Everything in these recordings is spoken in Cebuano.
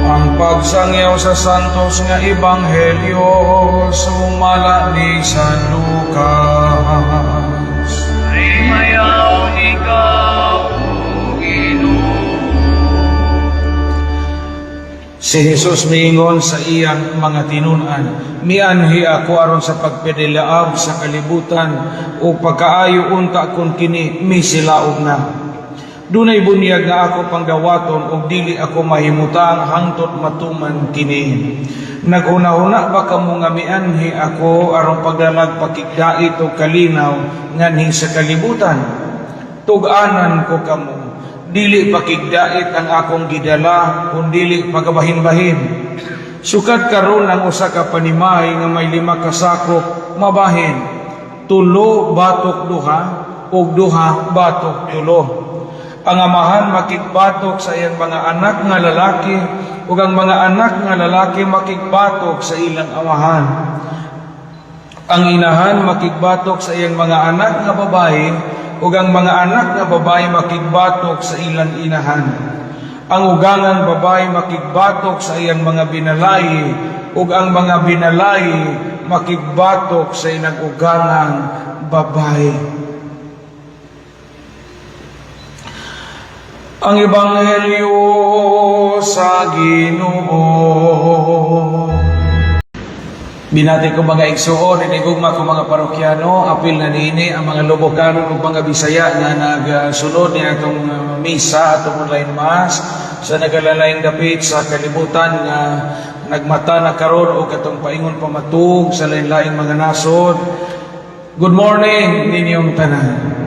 Ang pagsangyaw sa Santos nga Ebanghelyo sumala ni San Lucas. Himayaon ikaw, O Ginoo. Si Jesus miingon sa iyang mga tinun-an, "Mianhi ako aron sa pagpadilaab sa kalibutan o pagkaayo unta kon kini misilaob na. Dunay bunyag nga ako pangdawaton ug dili ako mahimutang hangtod matuman kini. Naghuna-huna ba kamo nga mianhi ako aron pagdalag pakigdait o kalinaw nganhi sa kalibutan? Tug-anan ko kamo, dili pakigdait ang akong gidala, kundili pagabahin-bahin. Sukad karon, ang usa ka panimay nga may 5 ka sakop mabahin, tulo batok duha ug duha batok tulo. Ang amahan makigbatok sa iyang mga anak nga lalaki ug ang mga anak nga lalaki makigbatok sa ilang amahan. Ang inahan makigbatok sa iyang mga anak nga babae ug ang mga anak nga babae makigbatok sa ilang inahan. Ang ugangang babae makigbatok sa iyang mga binalay ug ang mga binalay makigbatok sa ilang ugangang babae." Ang Ebanghelyo sa Ginoo. Binati ko mga igsuon, inigugma ko mga parokyano, apil na niini ang mga Lubokano ug mga Bisaya nga nagsunod ni atong misa, atong online mass sa nagalalaing dapit sa kalibutan nga nagmata na karon og katong paingon pamatug sa lain-laing mga nasod. Good morning ninyong tanan.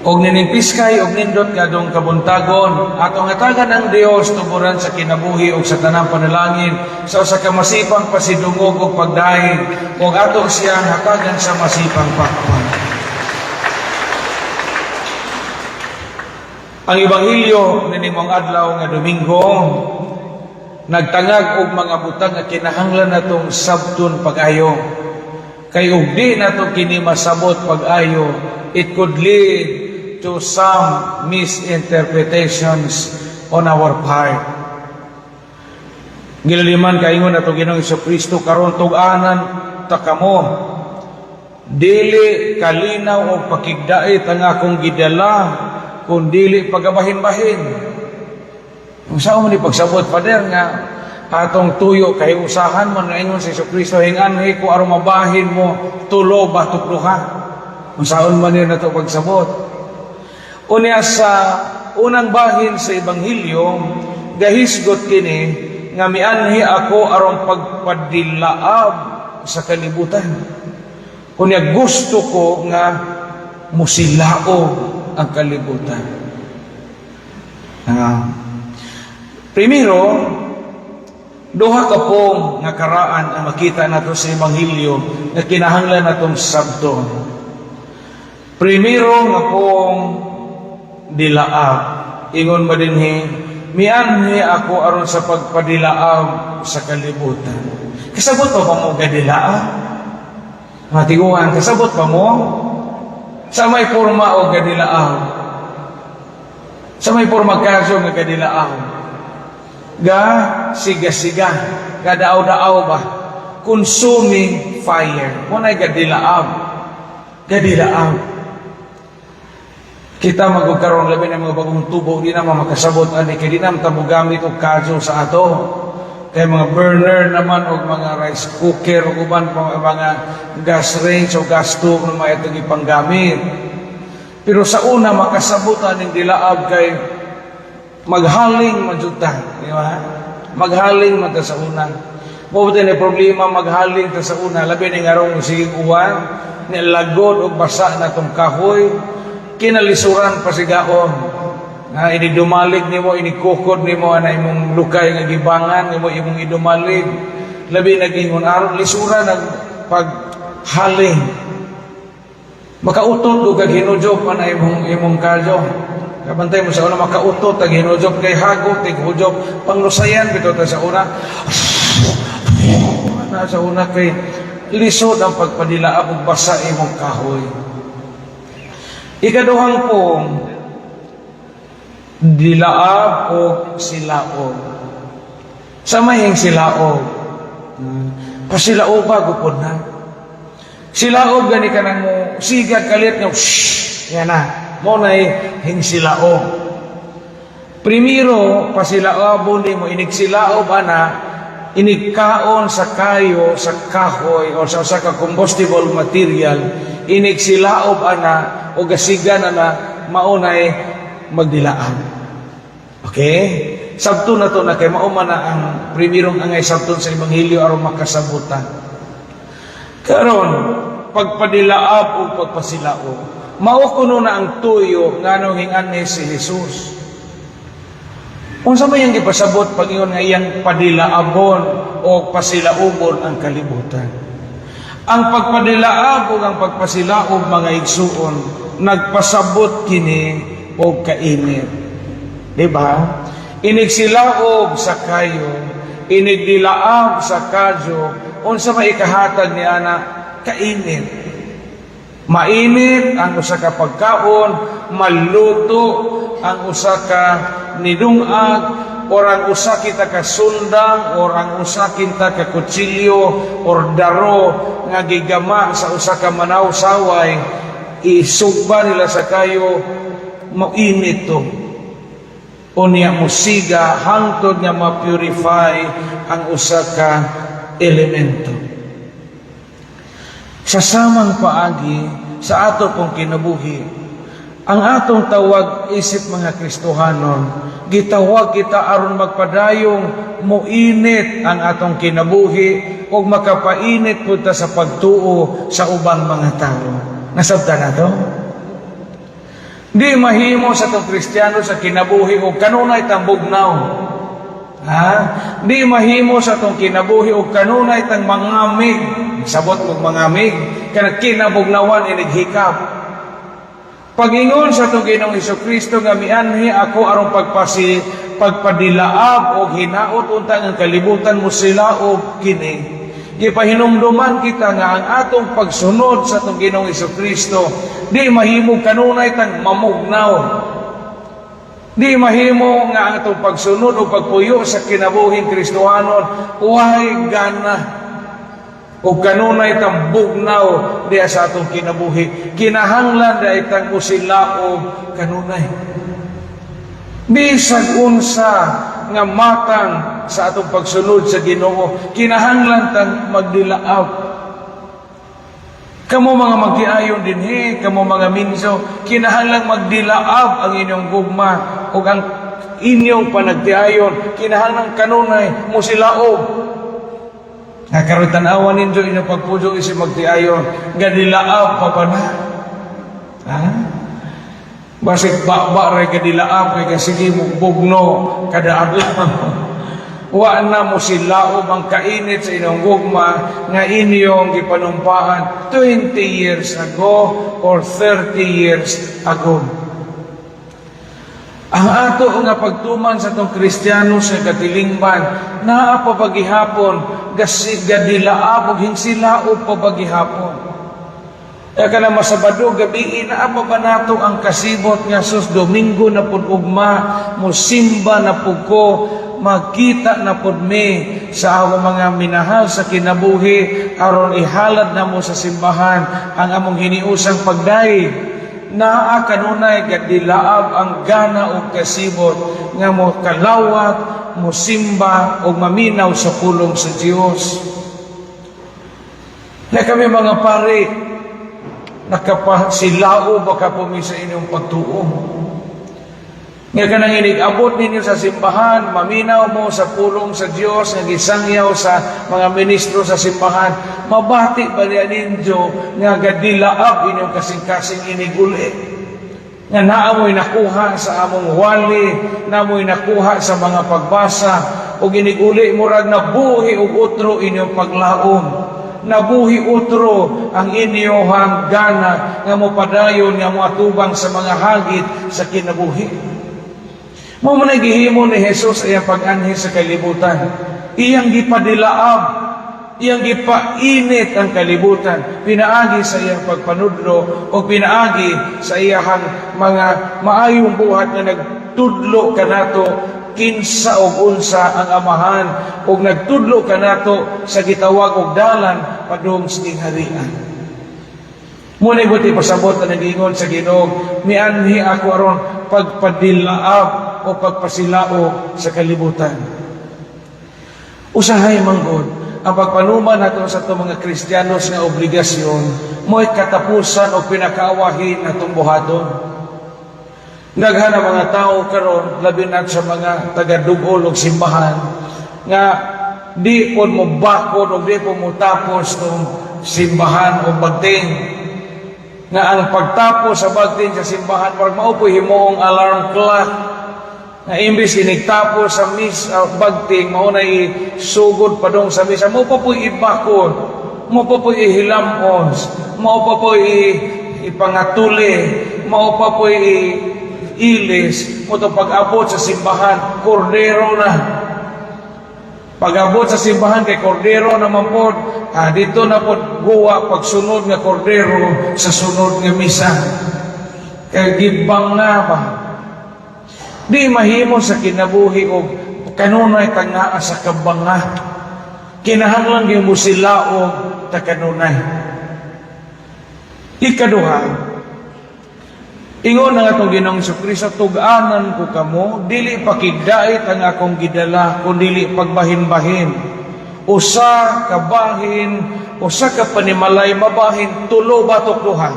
Og nining piskay og nindot kadtong kabuntagon, atong hatagan ang Dios tuburan sa kinabuhi og sa tanang panalangin sa usa ka masipang pasidungog og pagdahig, ug ato siyang hatagan sa masipang pakpak. Ang Ebanghelyo nining adlaw nga Domingo nagtangag og mga butang nga kinahanglan natong sabton pag-ayo. Kay ug di nato kini masabot pag-ayo, it could lead to some misinterpretations on our part. Gilaliman kaingon nato Ginoong Kristo karon, "Tug-anan ta kamo, dili kalinaw o pakigdait ang akong gidala, kun dili pagabahin-bahin." Kung saan mo ni pagsabot, Father, nga atong tuyo kay usahan man nga ingon si Kristo, "Hinganhi ko aron mabahin mo tulo batok duha." Kung saan man yun nato pagsabot. Unya sa unang bahin sa Ebanghelyo, gahisgot kini nga mianhi ako aron pagpadilaab sa kalibutan. Kunya gusto ko nga musilaob ang kalibutan. Primero, duha ka pong nga karaan ang makita nato sa Ebanghelyo nga kinahanglan natong sabton. Primero nga pong, dilaab. Ingon ba dinhi, "Mianhi ako aron sa pagpadilaab sa kalibutan." Kasabot pa ba mo gadilaab? Mga tiguan, kasabot pa mo? Sa may porma o gadilaab? Sa may porma kaso nga gadilaab? Ga siga-siga, ga daaw-daaw ba? Consuming fire. Muna'y gadilaab. Gadilaab. Kita magkaroon, labi na mga bagong tubo, di naman makasabot ani kay di naman ta gamit og kadyo sa ato. Kay mga burner naman og mga rice cooker ug uban pa mga gas range o gas stove na mga itong ipanggamit. Pero sa una, makasabot aning dilaab kay maghaling man jud ta, di ba? Maghaling man ta sa una. Mo ba ni problema maghaling ta sa una, labi ni ngarong sige uwan, ni lagod og basa na tong kahoy, kinalisuran pa sigaon. Nga inidumalig nimo, inikukod nimo ana imong lukay nga gibangan nimo imong idumalig. Labi nagingon aron lisura nag paghaling. Makautot og kag hinujop ana imong kadyo. Kabantay mo sa una, makautot ag hinujop kay hagot tig hujop, panglusayan bitaw ta sa una. Na sa una kay lisod ang pagpadilaab og basa imong kahoy. Ikaduhang pong, dilaab o silaob. Sa may silaob. Pasilaoba gupod na. Silaob gani ka nang mo siga kalit nga shh, yan na. Mao na hingsilaob. Primero, pasilaobon nimo inigsilaob ana, inigkaon sa kayo, sa kahoy o sa usa ka combustible material, inigsilaob ana o gasigan ana, mao nay magdilaan. Okay? Sabto na to na kay mao man na ang primerong angay sabton sa ebanghelyo aron makasabutan. Karon, pagpadilaab o pagpasilaob. Mao kuno na ang tuyo nganong hinganhi si Jesus. Unsa may iyang gipasabot pag-ingon nga iyang padilaabon o pasilaobon ang kalibutan? Ang pagpadilaab o ang pagpasilaob, mga igsuon, nagpasabot kini og kainit. Di ba? Inigsilaob sa kayo, inigdilaab sa kadyo, unsa may ikahatag ni ana? Kainit. Mainit ang usa ka pagkaon, maluto ang usa ka nidungag, or ang usa kita ka sundang, or ang usa kita ka kutsilyo or daro nga gigama sa usa ka manaw saway, isugba nila sa kayo, mainit to. Unya musiga hangtod nga ma-purify ang usa ka elemento. Sa samang paagi sa ato pong kinabuhi, ang atong tawag isip mga Kristohanon, gitawag kita aron magpadayong moinit ang atong kinabuhi ug makapainit pud ta sa pagtuo sa ubang mga tao. Nasabtan nato? Di mahimo sa atong Kristiyano sa kinabuhi og kanunay tang bugnaw. Ha? Di mahimo sa atong kinabuhi og kanunay tang mangamig. Sabot og mangamig kanang kinabugnawan inighikap. Pag-ingon sa atong Ginoong Kristo nga mianhi ako aron pagpadilaab og hinaot unta ang kalibutan mo silaob kini. Gipahinumduman kita nga ang atong pagsunod sa atong Ginoong Kristo di mahimo kanunay tang mamugnaw. Di mahimo nga ang atong pagsunod o pagpuyo sa kinabuhing Kristohanon way gana o kanunay tang bugnaw diya sa atong kinabuhi. Kinahanglan diay tang musilaob kanunay. Bisag unsa nga matang sa atong pagsunod sa Ginoo, kinahanglan tang magdilaab. Kamo mga magtiayon dinhi, kamo mga minso, kinahanglan magdilaab ang inyong gugma ug ang inyong panagtiayon, kinahanglan kanunay musilaob. Nga karon tan-awan ninyo inyong pagpuyo isip magtiayon, gadilaab pa ba na? Ha? Basig ba-ba ray gadilaab kay sige mo bugno kada adlaw. Wa na mo silaob ang kainit sa inyong gugma nga inyong gipanumpaan 20 years ago or 30 years ago. Ang ato nga pagtuman sa atong Kristiyano sa katilingban, naa pa pagihapon, gadilaab ug hingsilaob pa pagihapon. Kaya ka na masabado, gabi, naa pa ba nato ang kasibot nga sus Domingo na pud ugma, musimba na pud ko, magkita na pud mi sa among mga minahal sa kinabuhi, aron ihalad na mo sa simbahan ang among hiniusang pagdayeg. Naa kanunay gadilaab ang gana og kasibot nga mo kalawat, mo simba og maminaw sa pulong sa Dios. Na kami mga pare, nakapasilao ba ka po mi sa inyong pagtuo? Nga kanang inig-abot ninyo sa simbahan, maminaw mo sa pulong sa Dios, nga gisangyaw sa mga ministro sa simbahan, mabati ba niya ninyo nga gadilaab inyong kasing-kasing iniguli? Nga naamoy nakuha sa among wali, naamoy nakuha sa mga pagbasa, ug iniguli murag nabuhi og utro inyong paglaom. Nabuhi utro ang inyong gana nga mopadayon nga moatubang sa mga hagit sa kinabuhi. Mao man ay gihimo ni Jesus iyang pag-anhi sa kalibutan. Iyang gipadilaab, iyang gipainit ang kalibutan, pinaagi sa iyang pagpanudlo o pinaagi sa iyang mga maayong buhat nga nagtudlo kanato kinsa og unsa ang Amahan ug nagtudlo kanato sa gitawag og dalan padung sa gingharian. Mao na buot ipasabot ang nagingon sa Ginoo, "Mianhi ako aron pagpadilaab o pagpasilaob sa kalibutan." Usahay manggod, ang pagpanuman nato sa atong mga Kristiyanos nga obligasyon, mo'y katapusan o pinakaawahin atong buhaton. Daghan ang mga tao karon, labi na sa mga taga-dugol og simbahan, nga di pod mo bakod o di po mo tapos tong simbahan o bagting. Nga ang pagtapos sa bagting sa simbahan, parang mao po'y himuong alarm clock. Nga imbis inigtapos sa mis bagting, mao na isugod padong sa misa, mao pa po'y ibakod, mao pa po'y ihilamos, mao pa po'y ipangatuli, mao pa po'y ilis, mo to pag-abot sa simbahan, kordero na. Pag-abot sa simbahan kay kordero naman po, dito na po guwa pagsunod nga kordero sa sunod nga misa. Kay gibang nga ba? Di mahimo sa kinabuhi og kanunay ta nga sa kabanga. Kinahanglan gyud mo silaog ta kanunay. Ikaduha, ingon ang atong Ginoong Kristo, "Tug-anan ko kamo, dili pakigdait ang akong gidala, kundi pagbahin-bahin. Usa ka bahin, usa ka panimalay mabahin tulo batok duha.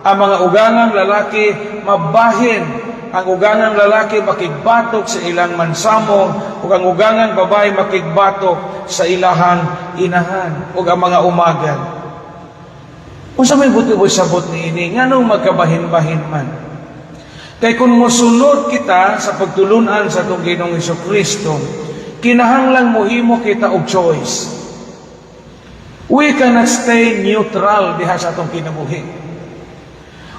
Ang mga ugangang lalaki mabahin, ang ugangang lalaki makigbatok sa ilang mansamong, ug ang ugangang babae makigbatok sa ilahang inahan, ug ang mga umagan." Unsa may buot sabot niini? Nganong magkabahin-bahin man? Kay kung mosunod kita sa pagtulunan sa atong Ginoong Kristo, kinahanglang mohimo kita og choice. We cannot stay neutral diha sa atong kinabuhi.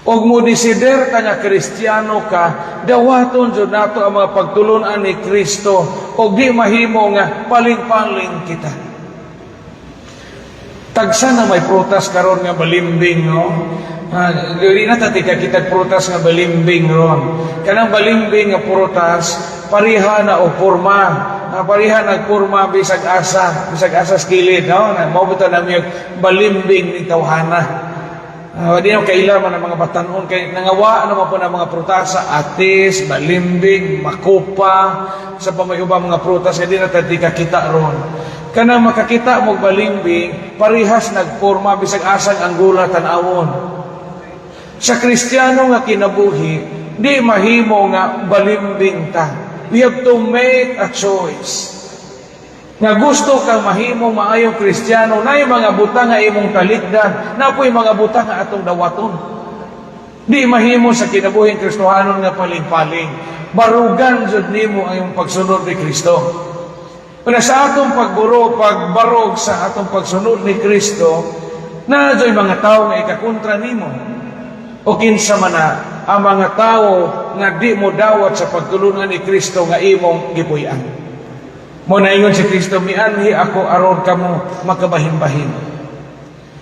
Og mo desider ka nga Kristiyano ka, dawaton jud nato ang mga pagtulunan ni Kristo og di mahimo nga paling-paling kita. Tagsa na may prutas karon nga balimbing, no? Di na ta tika kita prutas nga balimbing ron. Kanang balimbing nga prutas, pareha na o porma. Pareha na porma bisag asa sa kilid, no? Na mao bitaw na balimbing ni tawhana. Di na kaila man ang mga batanon kay nangawa naman po ng mga prutasa, atis, balimbing, makopa, sa pa may ubang mga prutas nga di na ta tika kita ron. Kanang makakita mo balimbing, parehas nagporma bisag asang anggula tan-awon. Sa Kristiyano nga kinabuhi, di mahimo nga balimbing ta. We have to make a choice. Nga gusto kang mahimo maayong Kristiyano, na yung mga butang nga imong talikdan, na po'y mga butang nga atong dawaton. Di mahimo sa kinabuhing Kristohanon nga paling-paling. Barugan jud nimo ang imong pagsunod ni Kristo. Una sa atong pagburo, pagbarog sa atong pagsunod ni Kristo, na mga tao nga ikakontra nimo. O kinsa man na ang mga tao nga di mo dawat sa pagtulunan ni Kristo nga imong gipuy-an. Mao na ingon si Kristo, "Mianhi ako aron kamo makabahin-bahin."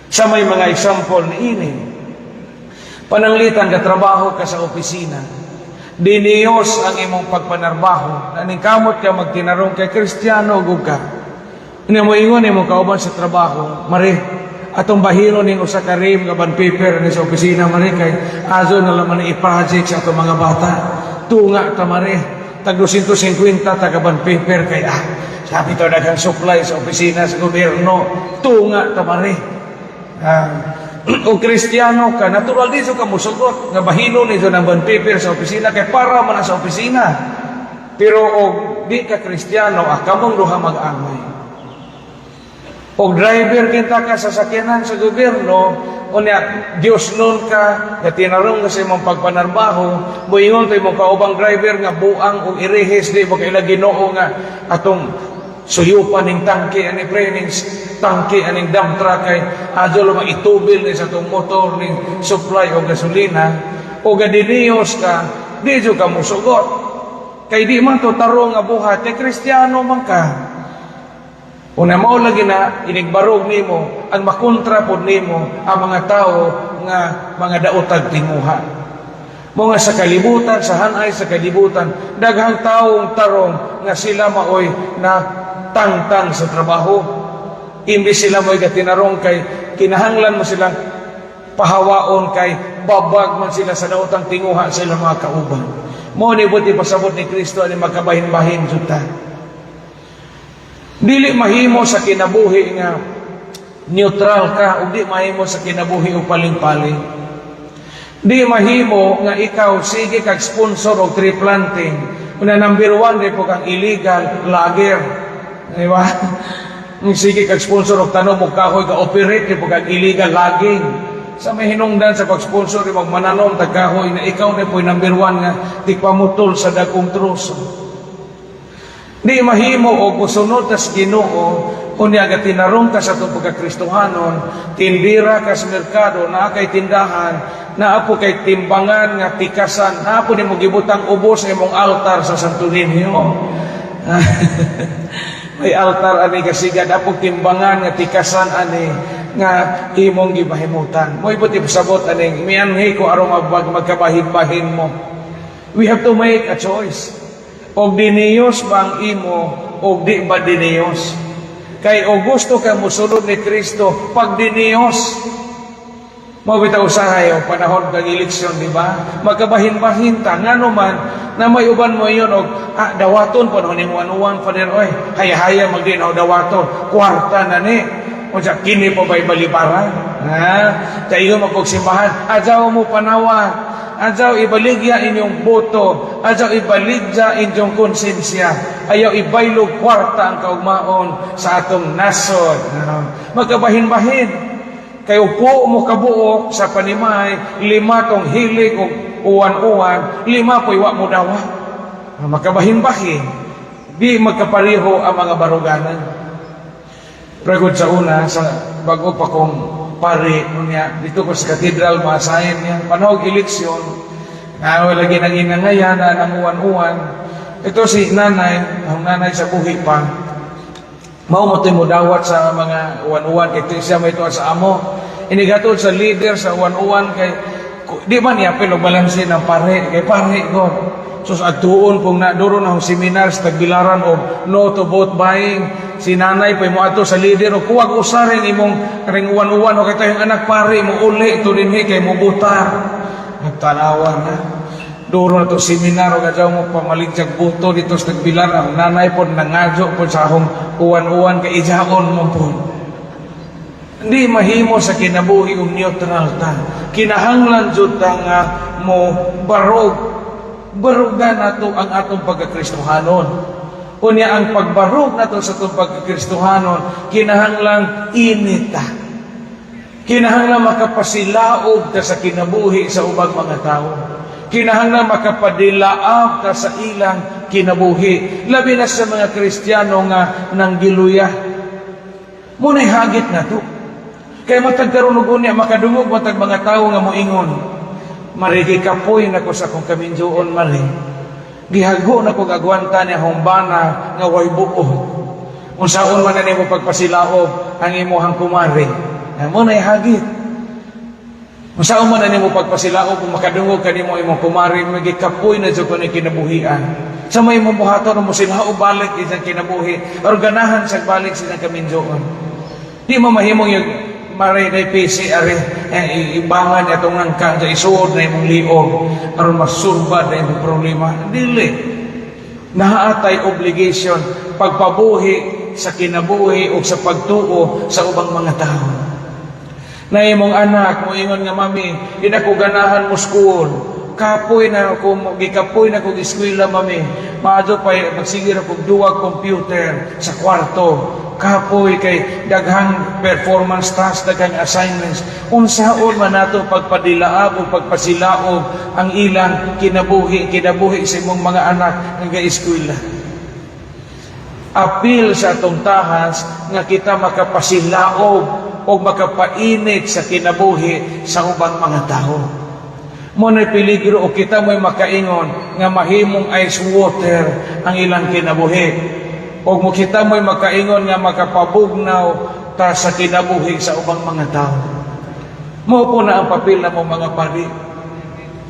Sa may mga example ni ini, pananglitan ka trabaho ka sa opisina, diniyos ang imong pagpanarbaho, naning kamot ka magtinarong kay Kristiyano gug ka. Ini mo ingon imong kauban sa trabaho, "Mare, atong bahino ning usa ka ream nga bond paper ni sa opisina, mare, kay azo na laman ni i-project sa atong mga bata. Tunga ta, mare. Tag 250 taga bond paper kay sabi to daghang supply sa opisina sa gobyerno. Tunga ta, mare." O Kristiyano ka, natural dito ka musugot nga bahino nito ng bond paper sa opisina kay para man na sa opisina. Pero og di ka Kristiyano, kamong duha mag-angay. Og driver kinta ka sa sakyanan sa gobyerno, unya Diyos nun ka, nga tinarong ka sa imong pagpanarbaho, moingon to imong kaubang driver nga buang og irehis, di mo kaila Ginoo nga atong suyupan ning tangke ani pre, ning tangke aning dump truck kay adyo lumang itubil ni sa atong motor ning supply og gasolina, o gadiniyos ka, di jud ka musugot. Kay di man to tarong nga buhat, kay Kristiyano man ka. Una mao lagi na inigbarog nimo ang makontra pod nimo ang mga tao nga mga daotag tinguha. Mga sa kalibutan, sa hanay sa kalibutan, daghang taong tarong nga sila maoy na tangtang sa trabaho. Imbis sila mo'y gatinarong kay kinahanglan mo silang pahawaon kay babag man sila sa daotang tinguha sila mga kauban. Mao ni buot ipasabot ni Kristo ani magkabahin-bahin jud ta. Dili mahimo sa kinabuhi nga neutral ka ug di mahimo sa kinabuhi og paling-paling. Di mahimo nga ikaw sige kag sponsor og tree planting. Una, number one di po kang illegal logger. Di ba? Sige kag sponsor og tanom og kahoy ka, operate di po kag illegal logging. Sa may hinungdan sa pag-sponsor di magmananom tag kahoy na ikaw na po number one nga tigpamutol sa dagkong troso. Di mahimo og musunod tas Ginoo, unya ga tinarong ta sa atong pagkakristohanon, tindira ka sa merkado, naa kay tindahan, naa po kay timbangan nga tikasan, naa po nimo gibutang ubos sa imong altar sa Santo Niño. May altar ani kasigad, apog timbangan nga tikasan ani nga imong gibahimutan. Mo'y buot ipasabot aning mianhi ko aron magkabahin-bahin mo. We have to make a choice. Og diniyos ba ang imo og di ba diniyos? Kay og gusto ka musunod ni Kristo, pag diniyos, mao bitaw usahay og panahon kag eleksyon, di ba? Magkabahin-bahin ta ngano man na may uban mo yun og dawaton po ni mo anuan, Father, oy, haya-haya magdi na dawaton, kwarta na ni. Unsa kini po ba'y balibaran? Ha? Kayo mapagsimbahan, ajaw mo panawa. Ajaw ibaligya inyong boto, ajaw ibaligya inyong konsensya, ayaw ibaylog kwarta ang kaugmaon sa atong nasod. Magkabahin-bahin. Kay upo mo kabuok sa panimay, lima tong hilig og uwan-uwan, lima po'y wa mo dawa. Magkabahin-bahin. Di magkapareho ang mga baruganan. Pragod sa una, sa bago pa kong pare, niya, dito ko sa katedral, maasahin niya, panahog eleksyon, na lagi nang inangayan na ng uwan-uwan. Ito si nanay, ang nanay sa buhi pa, mao mo mo dawat sa mga uwan-uwan, kay siya may tuwa sa amo. Inigatod sa leader sa uwan-uwan, kay di man niya pero balanse ng pare, kay pare god. So sa atuon pong naduro na akong seminar sa Tagbilaran og no to vote buying, si nanay pa mo ato sa leader og kuwag usarin imong ring uwan-uwan o kay tayong anak pare mo uli to dinhi kay mo butar. Nagtanawa na. Duro na to seminar og adyaw mo pamaligyag boto dito sa Tagbilaran. Ang nanay po nangadyo po sa akong uwan-uwan kay ijaon mo po. Hindi mahimo sa kinabuhi og neutral ta. Kinahanglan jud ta nga mo barog. Barugan nato ang atong pagkakristohanon. Unya ang pagbarog nato sa atong pagkakristohanon, kinahanglang init ta. Kinahanglan makapasilaob ta sa kinabuhi sa ubang mga tao. Kinahanglan makapadilaab ta sa ilang kinabuhi. Labi na sa mga Kristiyano nga nanggiluya. Muna'y hagit na to. Kay matag karon og unya makadungog matag mga tawo nga moingon, "Mari, gikapoy na ko sa akong kaminjoon, mari. Gihago na ko agwanta ni akong bana nga way buot." Unsaon man na nimo pagpasilaob ang imuhang kumari? Mo na'y hagit. Unsaon man na nimo pagpasilaob kung makadungog kanimo imong kumari, "Magikapoy na jud ko ni kinabuhian"? Sa may imong buhaton mo silaob balik isang kinabuhi or ganahan sa balik sa kaminjoon. Di mo mahimong yung maray na PC ari eh, ibangan niya itong nangka sa isuod na imong liog aron masurba na imong problema. Dili. Naatay obligation pagpabuhi sa kinabuhi o sa pagtuo sa ubang mga tao. Na imong anak mo ingon nga, "Mami, di na ko ganahan mo school. Kapoy na ako, gikapoy na ko eskwela, mami. Maadto pa magsige ra kog duwag computer sa kwarto. Kapoy kay daghang performance task, daghang assignments." Unsaon man nato pagpadilaab o pagpasilaob ang ilang kinabuhi, kinabuhi sa imong mga anak nga ga-eskwela? Apil sa atong tahas nga kita makapasilaob o makapainit sa kinabuhi sa ubang mga tao. Mo na peligro o kita mo'y makaingon nga mahimong ice water ang ilang kinabuhi. O mo kita mo'y makaingon nga makapabugnaw ta sa kinabuhi sa ubang mga tao. Mao po na ang papel na mo mga pari.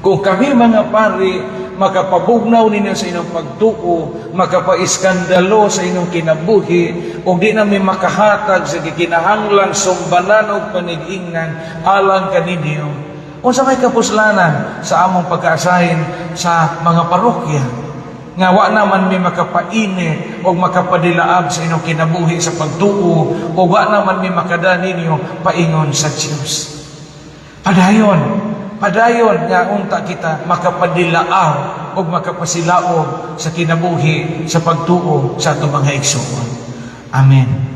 Kung kami mga pari makapabugnaw ninyo sa inyong pagtuo, makapaiskandalo sa inyong kinabuhi, ug di na mi makahatag sa gikinahanglang sumbanan og panigingnan alang kaninyo, unsa may kapuslanan sa among pagka-assign sa mga parokya nga wa naman mi makapainit o makapadilaab sa inyong kinabuhi sa pagtuo o wa naman mi makada ninyo paingon sa Dios? Padayon, padayon nga unta kita makapadilaab o makapasilaob sa kinabuhi sa pagtuo sa atong mga igsuon. Amen.